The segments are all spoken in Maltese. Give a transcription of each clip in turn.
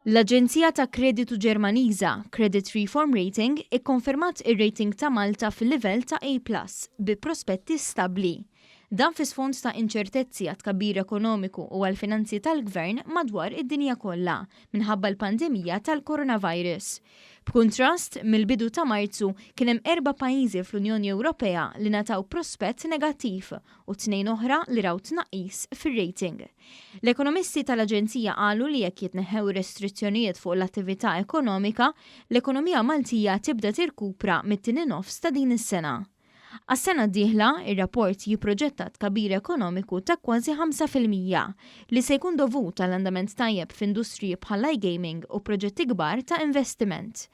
L-aġenzija ta' kreditu Ġermaniża, Credit Reform Rating, ikkonfermat ir-rating ta' Malta fil-livell ta' A plus, bi prospetti stabbli. Dan fi sfond ta' inċertezzi għat-tkabbir ekonomiku u għall-finanzi tal-gvern madwar id-dinja kollha minħabba l-pandemija tal-coronavirus. B'kuntrast, mill-bidu ta' Marzu kien hemm erba' pajjiżi fl-Unjoni Ewropea li ngħataw prospett negattiv u tnejn oħra li raw tnaqqis fir-rating. L-ekonomisti tal-aġenzija qalu li jekk jitneħħew ir-restrizzjonijiet fuq l-attività ekonomika, l-ekonomija Maltija tibda tirkupra mit-tieni nofs ta' din is-sena. Għas-sena d-dieħla, ir-rapport jipproġetta tkabbir ekonomiku ta' kważi 5%, li se jkun dovut għal andament tajjeb f'industriji bħall-iGaming u proġetti kbar ta' investiment.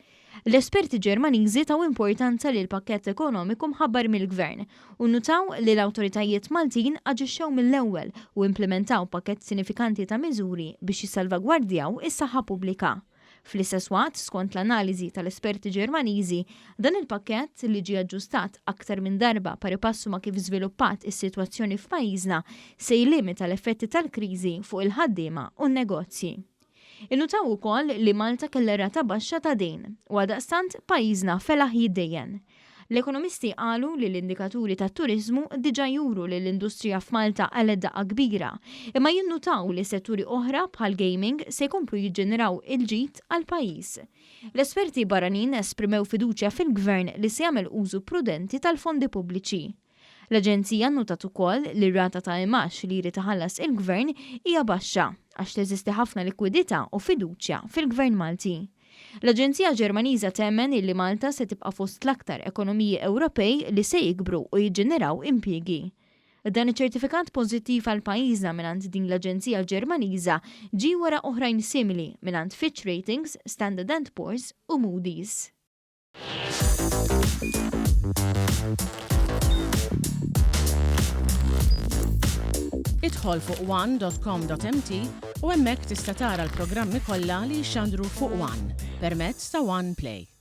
L-esperti Ġermaniżi taw importanza lill-pakkett ekonomiku mħabbar mill-Gvern u nnutaw li l-awtoritajiet Maltin aġixxew mill-ewwel u implimentaw pakkett sinifikanti ta' miżuri biex jissalvagwardjaw is-saħħa pubblika. Fl-istess waqt, skont l-analiżi tal-esperti Ġermaniżi, dan il-pakkett, li ġie aġġustat aktar minn darba pari passu ma' kif żviluppat is-sitwazzjoni f'pajjiżna, se jillimita l-effetti tal-kriżi fuq il-ħaddiema u n-negozji. Innutaw ukoll li Malta kellha rata baxxa ta' dejn u għaldaqstant pajjiżna felaħ jiddejjen. L-ekonomisti qalu li l-indikaturi tat-turiżmu diġà juru li l-industrija f'Malta qalgħet daqqa kbira, imma jinnutaw li setturi oħra bħall-gaming se jkomplu jiġġeneraw il-ġid għall-pajjiż. L-esperti barranin esprimew fiduċja fil-Gvern li se jagħmel użu prudenti tal-fondi pubbliċi. L-aġenzija nnutat ukoll li r-rata ta' imgħax li jrid iħallas il-Gvern hija baxxa għax teżisti ħafna likwidità u fiduċja fil-Gvern Malti. L-aġenzija Ġermaniża temmen illi Malta se tibqa' fost l-aktar ekonomiji Ewropej li se jikbru u jiġġeneraw impjiegi. Dan iċ-ċertifikat pożittiv għal pajjiżna mingħand din l-aġenzija Ġermaniża ġie wara oħrajn simili mingħand Fitch Ratings, Standard and Poor's u Moody's. Idħol fuq one.com.mt u hemmhekk tista' tara l-programmi kollha li jixxandru fuq One permezz ta' One Play.